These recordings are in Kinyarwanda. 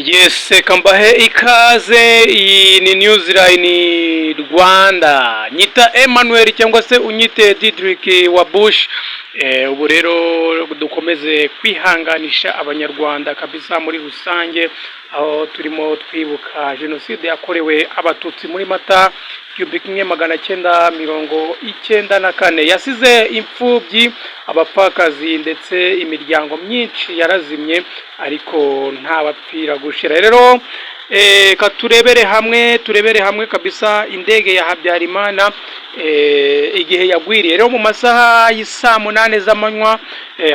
Yes, reka mbahe ikaze. Iyi ni Newsline Rwanda. Nyita Emmanuel cyangwa se unyite Didrik wa Bush. Ubu rero dukomeze kwihanganisha Abanyarwanda kabisa muri rusange, aho turimo twibuka Jenoside yakorewe Abatutsi muri Mata 1994, yasize imfubyi, abapfakazi, ndetse imiryango myinshi yarazimye, ariko nta bapfira gushira. Rero ka turebere hamwe kabisa indege ya Habyarimana igihe yagwiriye. Rero mu masaha y'isaa 8 z'amanywa,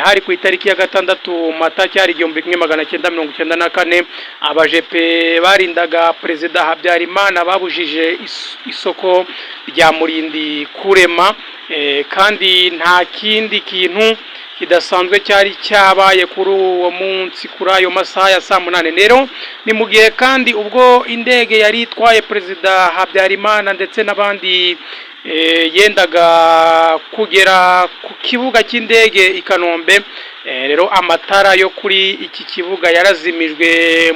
hari ku itariki ya 6 Mata, cyari 1994, abajepe barindaga Perezida Habyarimana babujije isoko rya Murindi kurema, kandi nta kindi kintu kidasanzwe cyari cyabaye kuri uwo munsi, kuri ayo masaha ya saa 8. Rero ni mu gihe kandi ubwo indege yari itwaye Perezida Habyarimana ndetse n'abandi yendaga kugera ku kibuga cy'indege i Kanombe. Rero amatara yo kuri iki kibuga yarazimijwe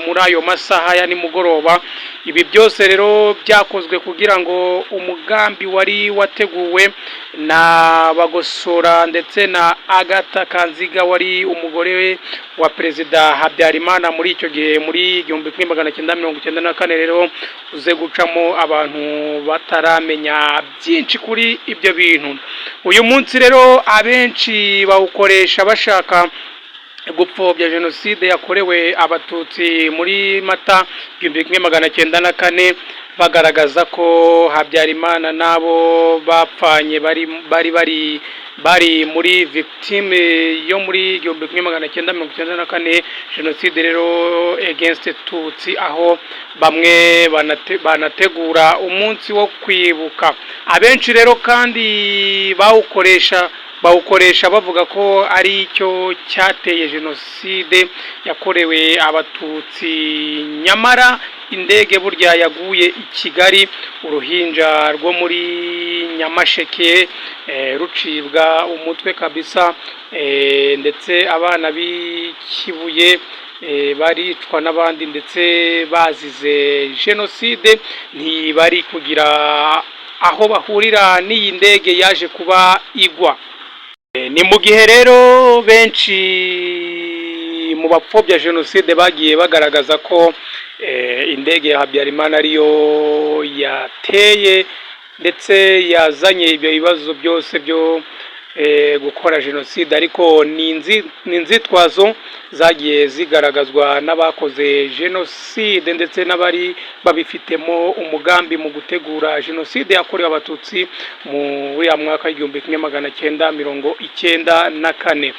muri ayo masaha ya nimugoroba. Ibi byose rero byakozwe kugira ngo umugambi wari wateguwe na Bagosora ndetse na Agatha Kanziga, wari umugore wa Perezida Habyarimana muri icyo gihe, muri 1994, rero uze gucamo abantu bataramenya byinshi kuri ibyo bintu. Uyu munsi rero abenshi bawukoresha bashaka gupfobya Jenoside yakorewe Abatutsi muri Mata 1994, bagaragaza ko Habyarimana n'abo bapfanye bari muri victime yo muri 1994, Jenoside rero against Tutsi, aho bamwe banategura umunsi wo kwibuka. Abenshi rero kandi bawukoresha bavuga ko ari cyo cyateye Jenoside yakorewe Abatutsi. Nyamara indege burya yaguye i Kigali, uruhinja rwo muri Nyamasheke rucibwa umutwe kabisa, ndetse abana b'ikibuye baricwa n'abandi, ndetse bazize Jenoside, ntibari kugira aho bahurira n'iyi ndege yaje kuba igwa. Ni mu gihe rero benshi mu bapfobya Jenoside bagiye bagaragaza ko indege ya Habyarimana ariyo yateye ndetse yazanye ibyo bibazo byose byo gukora Jenoside, ariko ni inzitwazo zagiye zigaragazwa n'abakoze Jenoside ndetse n'abari babifitemo umugambi mu gutegura Jenoside yakorewe Abatutsi mu uriya mwaka w'1994.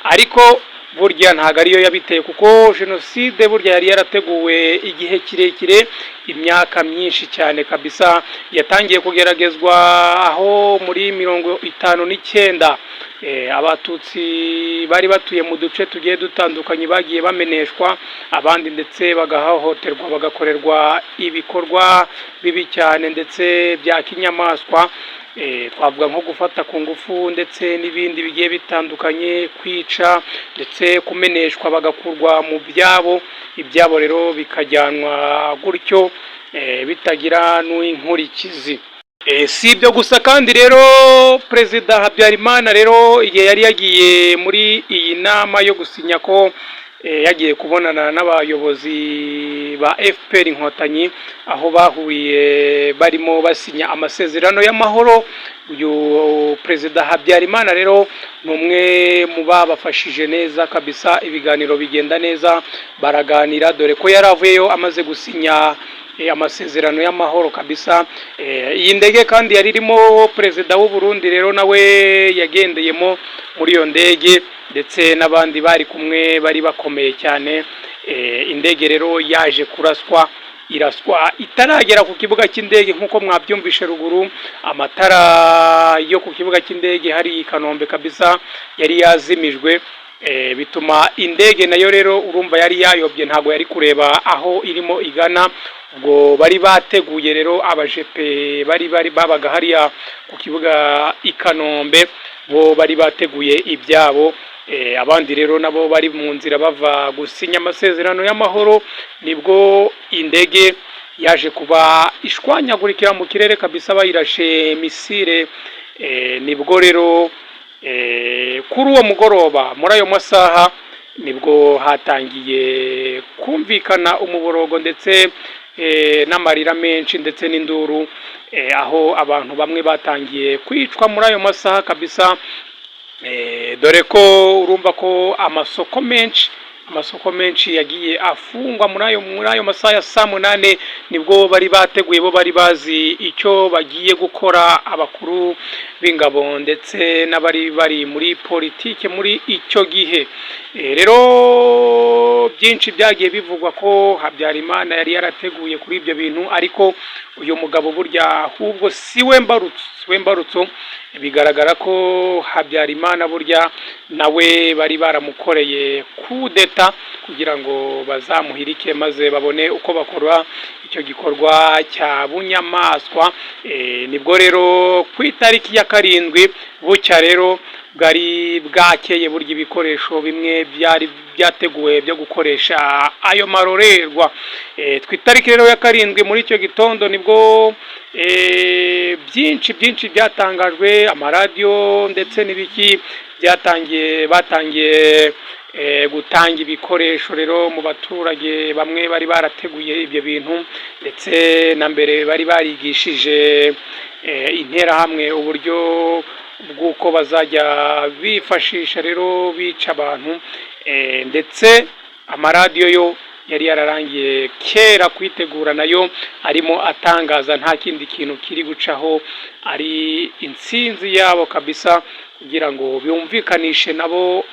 Ariko burya ntabwo ariyo yabiteye, kuko Jenoside burya yari yarateguwe igihe kirekire, imyaka myinshi cyane kabisa. Yatangiye kugeragezwa aho muri 59 Abatutsi bari batuye mu duce tugiye dutandukanye bagiye bameneshwa, abandi ndetse bagahohoterwa, bagakorerwa ibikorwa bibi cyane ndetse bya kinyamaswa. Twavuga nko gufata ku ngufu ndetse n'ibindi bigiye bitandukanye, kwica ndetse kumeneshwa, bagakurwa mu byabo, ibyabo rero bikajyanwa gutyo bitagira n'inkurikizi. Si ibyo gusa kandi rero, Perezida Habyarimana rero igihe yari yagiye muri iyi nama yo gusinya ko yagiye kubonana n'abayobozi ba FPR Inkotanyi, aho bahuriye barimo basinya amasezerano y'amahoro. Uyu Perezida Habyarimana rero ni umwe mu babafashije neza kabisa, ibiganiro bigenda neza, baraganira, dore ko yari avuyeyo amaze gusinya amasezerano y'amahoro kabisa. Iyi ndege kandi yari irimo Perezida w'u Burundi, rero nawe yagendeyemo muri iyo ndege, ndetse n'abandi bari kumwe bari bakomeye cyane. Indege rero yaje kuraswa, iraswa itaragera ku kibuga cy'indege. Nk'uko mwabyumvishe ruguru, amatara yo ku kibuga cy'indege hari i Kanombe kabisa yari yazimijwe, bituma indege nayo rero urumva yari yayobye, ntabwo yari kureba aho irimo igana. Ubwo bari bateguye rero, abajepe bari babaga hariya ku kibuga i Kanombe, bo bari bateguye ibyabo. Abandi rero nabo bari mu nzira bava gusinya amasezerano y'amahoro, nibwo indege yaje kuba ishwanyagurikira mu kirere kabisa, bayirashe missile. Nibwo rero kuri uwo mugoroba, muri ayo masaha, nibwo hatangiye kumvikana umuborogo ndetse n'amarira menshi ndetse n'induru, aho abantu bamwe batangiye kwicwa muri ayo masaha kabisa, dore ko urumva ko amasoko menshi yagiye afungwa muri ayo masaha ya saa 8. Nibwo bari bateguye, bo bari bazi icyo bagiye gukora, abakuru b'ingabo ndetse n'abari bari muri politike muri icyo gihe. Rero byinshi byagiye bivugwa ko Habyarimana yari yarateguye kuri ibyo bintu, ariko uyu mugabo burya ahubwo si we mbarutso, si we mbarutso. Bigaragara ko Habyarimana burya nawe bari baramukoreye kudeta kugira ngo bazamuhirike, maze babone uko bakora icyo gikorwa cya bunyamaswa. Nibwo rero ku itariki ya 7, bucya rero bwari bwakeye, burya ibikoresho bimwe byari byateguwe byo gukoresha ayo marorerwa. Ku itariki rero ya 7, muri icyo gitondo, nibwo byinshi byinshi byatangajwe, amaradiyo ndetse n'ibiki byatangiye, batangiye gutanga ibikoresho rero mu baturage. Bamwe bari barateguye ibyo bintu, ndetse na mbere bari barigishije Interahamwe uburyo bw'uko bazajya bifashisha rero bica abantu, ndetse amaradiyo yo yari yararangiye kera kwitegura, nayo arimo atangaza, nta kindi kintu kiri gucaho, ari intsinzi yabo kabisa, kugira ngo bumvikanishe nabo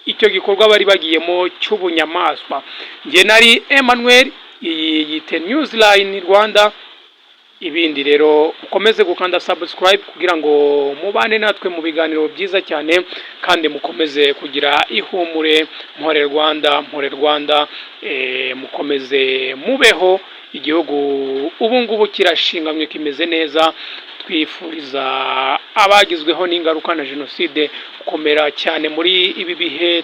icyo gikorwa bari bagiyemo cy'ubunyamaswa. Njye nari Emmanuel, iyi yite Newsline Rwanda. Ibindi rero mukomeze gukanda subscribe kugira ngo mubane natwe mu biganiro byiza cyane, kandi mukomeze kugira ihumure. Mpore Rwanda, mpore Rwanda, mukomeze mubeho. Igihugu ubu ngubu kirashingamye, kimeze neza. Twifuriza abagizweho n'ingaruka na jenoside gukomera cyane muri ibi bihe.